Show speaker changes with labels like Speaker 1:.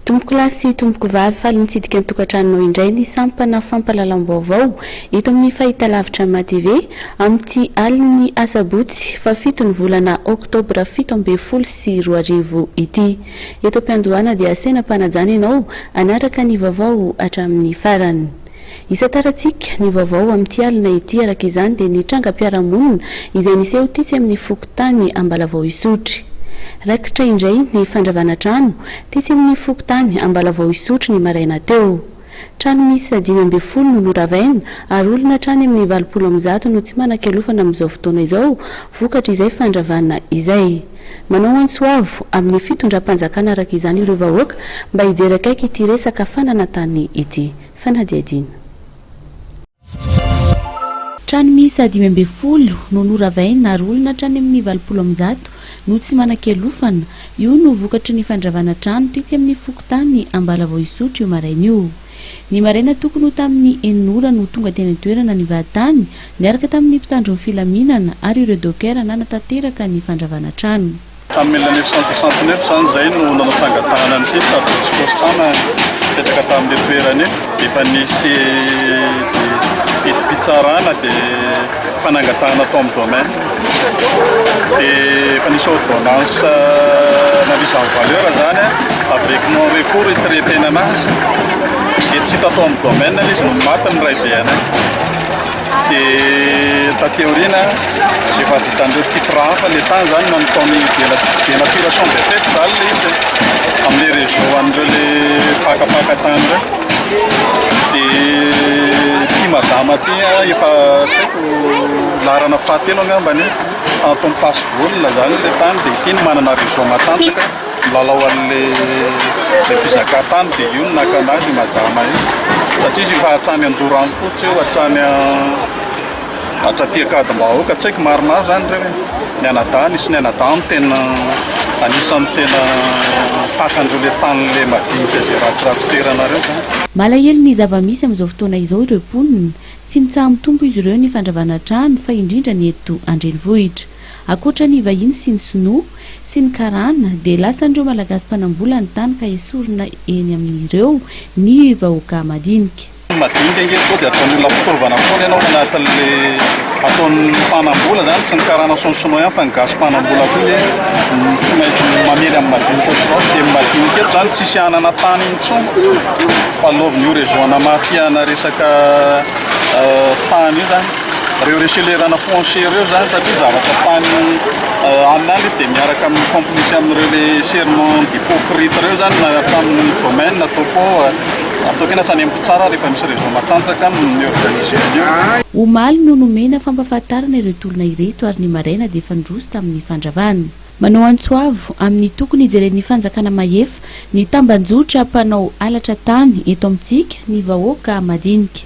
Speaker 1: Tompokolahy sy tompokovavy, faly mitsidika ny tokantranonao indray ny sampana fampahalalam-baovao eto amin'ny fahitalavitra MATV amin'ity alin'ny asabotsy fahafito ny volana oktobra 2017 ity. Eto am-piandohana dia asaina am-panajana ianao hanaraka ny vaovao hatramin'ny farany. Isantarantsika ny vaovao amin'ity alina ity araka izany dia ny trangam-piarahamonina izay niseho tetsy amin'ny fokontany Ambalavao Isotry. Raikitra indray ny fandravana trano tetsy amin'ny fokontany Ambalavao Isotry ny maraina teo. Trano miisa 15 no noravaina ary olona hatrany amin'ny 180 no tsy manan-kialofana amin'izao fotoana izao vokatr'izay fandravana izay. Manao antso avo amin'ny fitondram-panjakana araka izany ireo vahoaka mba hijery akaiky ity resaka fananan-tany ity. Fanadihadiana. Trano miisa 15 no noravaina ary olona hatrany amin'ny 180 no tsy manan-kialofana. Io no vokatry ny fandravana trano tetsy amin'ny fokontany Ambalavao Isotry io maraina io. Ny maraina tokony ho tamin'ny enina ora no tonga teny an-toerana ny vadintany niaraka tamin'ny mpitandro ny filaminana ary ireo docker nanatanteraka ny fandravana trano.
Speaker 2: Tamin'ny 1969 izany izay no nanao fangatahana an'ity sady nisy constat napetraka tamin'ilay toerana io. Efa nisy didim-pitsarana dia fanangatahana tao amin'ny domaine. Dia efa nisy ordonnance na mise en valeur izany avec non recours hi-traiter-na anazy. Dia tsy hita tao amin'ny domaine ilay izy no maty ny raibeanay. Dia taty aoriana efa vitan'ireo titre hafa ilay tany izany na nataony dénaturation de fait izany ilay izy amin'ilay réseau an'ireo ilay mpakapaka tany ireo. Dia ity madama ity efa tsy haiko laharana fahatelo angambany tato amin'ny passe-baolina izany ilay tany dia ity no manana réseau matanjaka. Milalao an'le le fizakantany dia io no naka anazy io madama io satria izy efa hatrany Andoranfotsy io hatrany hatraty Ankadimbahoaka tsy haiko maromaro zany ireo e ny anadahy nisy ny anadahy no tena anisan'ny tena mpaka an'ireo le tany le madinika izay ratsiratsy toerana ireo zany.
Speaker 1: Malahelo ny zava-misy amin'izao fotoana izao ireo mponina. Tsy mitsaha-mitombo izy ireo ny fandravana trano fa indrindra ny eto an-drenivohitra. Ankoatra ny vahiny sy ny sinoa, sy ny karana, dia lasan'ireo Malagasy mpanambola ny tany ka esorina eny amin'ireo ny vahoaka madinika.
Speaker 2: Ny madinika ange sao dia ataon'ny olona fitaovana foana ianao ao anatin'le ataon'ny mpanambola zany, tsy ny karana sy ny sinoa ihany fa ny gasy mpanambola koa nge tsy maintsy mamely amin'ny madinika ohatr'izao, dia ny madinika eto zany tsisy hanana tany intsony fa lôvin'io réseau ana mafia-na resaka tany io zany. Reo receleur-na foncier reo zany satria zavatra tany any any izy dia miaraka amin'ny complice amin'ireo le serment d'hypocrite reo zany na hatramin'ny domaine na topo ataoko hoe na hatrany amin'ny mpitsara rehefa misy réseau matanjaka mi-organiser an'io.
Speaker 1: Omaly no nomena fampahafantarana ireo tolona ireto ary ny maraina dia efa niroso tamin'ny fandravana. Manao antso avo amin'ny tokony hijeren'ny fanjakana mahefa ny tambanjotra mpanao halatra tany eto amintsika ny vahoaka madinika.